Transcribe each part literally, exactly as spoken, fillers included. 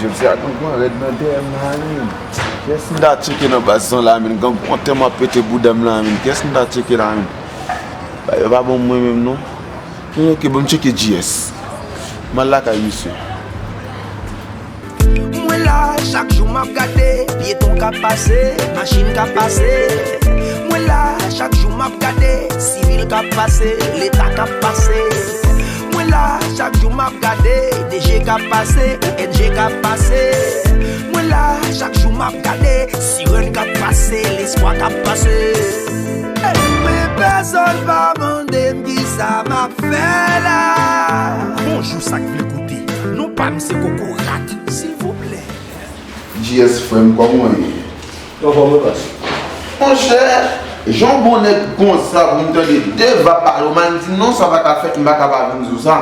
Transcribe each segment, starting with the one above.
Jodi a, gangou an rèd nan dèyè m la, menn. Kiyès m ta tcheke nan baz lan la, menn? Gangou an tèlman ap pete bouda m la, menn. Kiyès m ta tcheke la, menn? Bagay yo pa bon mwen menm, non. Men oke, ban m tcheke G S. M al lakay misye. Mwen la, chak jou m ap gade, pyeton k ap pase, machin k ap pase. Mwen la, chak jou m ap gade, sivil k ap pase, leta k ap pase. Mwen la, chak jou m ap gade, D G k ap pase, O N G k ap pase. Mwen la, chak jou m ap gade, sirèn k ap pase, lespwa k ap pase. Men pèsonn pa mande m kisa m ap fè la. Bonjou, sa k vle koute. Non pa m se Kokorat, silvouplè. G S frè m, kòman w ye? Anfòm wi baz. Monchè, jan w bon nèg konsa pou m tande Deva pale w mal, m di non, sa pa ka fèt, m pa ka pa vin di w sa.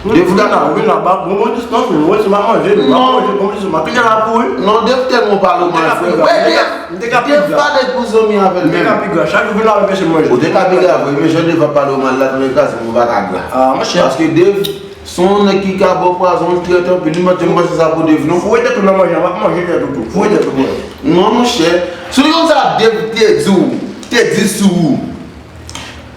Deva, vin la, vin la, ba, bon, bon distans, men, mwen, se pa manje, men, pa manje, bon, se pa kite la pou wi. Non, Deva tèlman pale w mal, frè. Wè, Deva, Deva pa nèg pou zanmi avè l menm. Chak jou vin la, mwen peche manje. Ou te ka pi grav, wi, men jan Deva pale w mal la, tou lè ka, se pou pa ka grav. Ah, monchè. Paske Deva, se yon nèg ki ka ba w pwazon, l trèt anpil, li mande m panse sa pou Dave, non. Foure tèt ou nan manje a, w ap manje tèt ou tou. Foure tèt ou, mwen. Non, monchè. Si w konn sa Dave te di w, te di sou ou.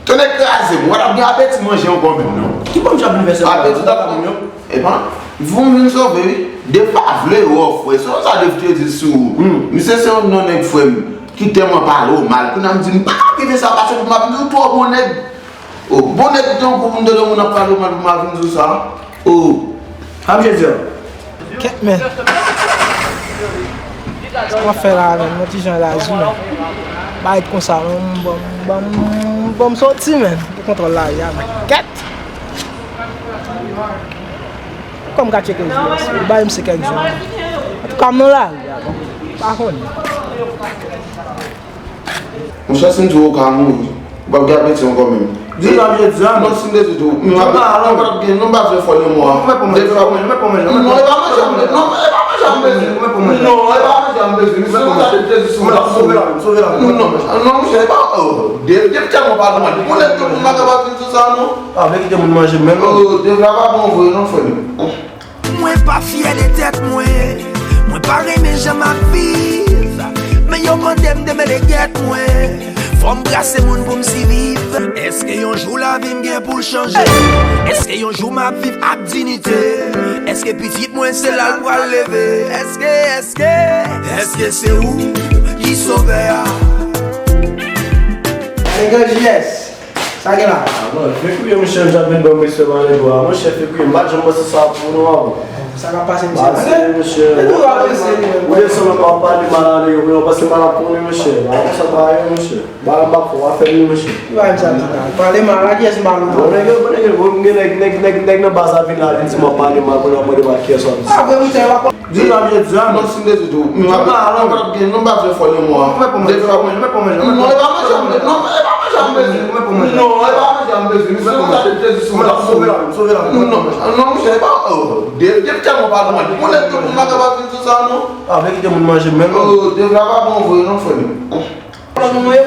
Tonnè kraze m, w ap gen apeti manje ankò menm, non. Ki bòn jan anivèsè apeti w t ap fè, non? Epa, vou m vin sove, wi. Dave pa vle wè w, frè. Si w konn sa Dave te di sou ou. Misye se yon non nèg, frè m, ki tèlman pale w mal. Kounye a m di, m pa ka rive sa, paske pou m ap di w twò bon nèg. O, bon nèg tankou pou m tande moun ap pale w mal pou m a vin di w sa. O. Sa m je di an. Kèt men. Sa w ap fè la menm, yon ti jan razi men. Bay konsa, ban m, ban m, ban m, ban m soti men. Pou kontwòl lari a men. Kèt. Kòm ka tcheke G S, bay m se kèk jou. Antouka m nan lari a, bon. Pa konnen. Monchè, si m di w ou ka mouri, ou p ap gen apeti ankò menm. Di l ap je di a. Non, si m te di w, m ap, non, pa gen, non, m pa vle fò nan mò a. Mwen pran manje, mwen pran manje, mwen pran manje. Non, e pa manje a m bezwen, non, e pa manje a m bezwen. Mwen pran manje. Non, e pa manje a m bezwen. Misye konn sa te di sou mwen. Sove la, sove la. Non, non, non, monchè, e pa, oh, de, de tèlman pa nòmal. Pou nèg tou, m pa kapab vin sou sa, non. Ah, vle kite moun manje m menm, non. Oh, de la pa bon vre, non, frè m. Mwen pa fyè de tèt mwen. Mwen pa renmen jan m ap viv. Men yo mande m demele gèt mwen. Fò m brase moun pou m siviv. Èske yon jou lavi m gen pou l chanje? Èske yon jou m ap viv ak diyite? Èske pitit mwen se la l pral leve? Èske, èske, èske se ou ki sovè a? Nèg G S. Sa gen la? Ah, bon, fè kouye, monchè, m jan vin ban m respè malere a. Monchè, fè kouye, m pa t janm panse sa pou nou, ah, bon. Sa k ap pase, mesye? Ba, se, monchè. Ou desann nan pa pale mal ale, ou nan panse mal ap konnen, monchè. Ba, konsa pa ye, monchè. Ba, m pa fò, afè m, monchè. Ki bagay sa di la? Pale mal, a kiyès m pale mal? Bon, nèg yo, bon, nèg yo, bon, m gen nèg, nèg, nèg, nèg nan baz la vin la, vin di m ap pale mal, kounye a w ap mande m a kiyès w ap di sa. Ah, vre, monchè, w ap Di la vye di a, non, si m te di tou, m ap, m ap gen, non, m pa vle fò nan mò a. Mwen pran manje, mwen pran manje, mwen pran manje. Non, e pa manje a m bezwen, non, e pa manje a m bezwen. Mwen pran manje. Non, e pa manje a m bezwen. Misye konn sa te di sou mwen, sove la, sove la. Non, non, monchè, e pa, oh, de, de tèlman pa nòmal. Pou nèg tou, pou m pa kapab vin sou sa, non. Ah, vle kite moun manje m menm, non. Oh, de la pa bon vre, non, frè m. Patnè m, ou ye,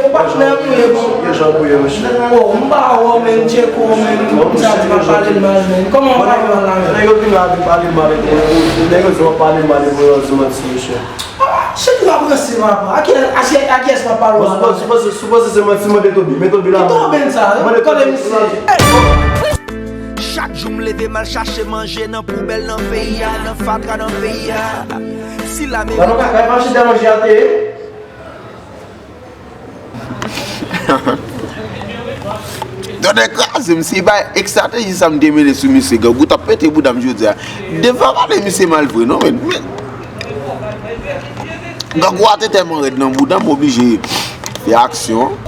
bon. Ki jan pou ye, mesye? Oh, m pa wè w, men, tcheke w, men. Bon, m sa di pa pale l mal, men. Kòman w pale mal la, men? Nèg yo vin la, vin pale mal, epi nèg yo di w ap pale mal, epi yo di manti, mesye. Ah, chèf la prese, papa. A ki, a ki, a kiyès m ap pale mal la? Bon, sipoze, sipoze se manti, mande Toby. Men Toby la. Ki Toby sa? Mande Toby. Chak jou m leve m al chache manje nan poubèl nan peyi a, nan fatra nan peyi a. Si lame. Nan nou ka kay mache de manje a te ye. Tonnè kraze m, si bay estrateji sa m te mennen sou misye, gangou t ap pete bouda m jodi a. Devan pale misye mal vre, non, men, men. Gangou a te tèlman rèd nan bouda m, m oblije fè aksyon.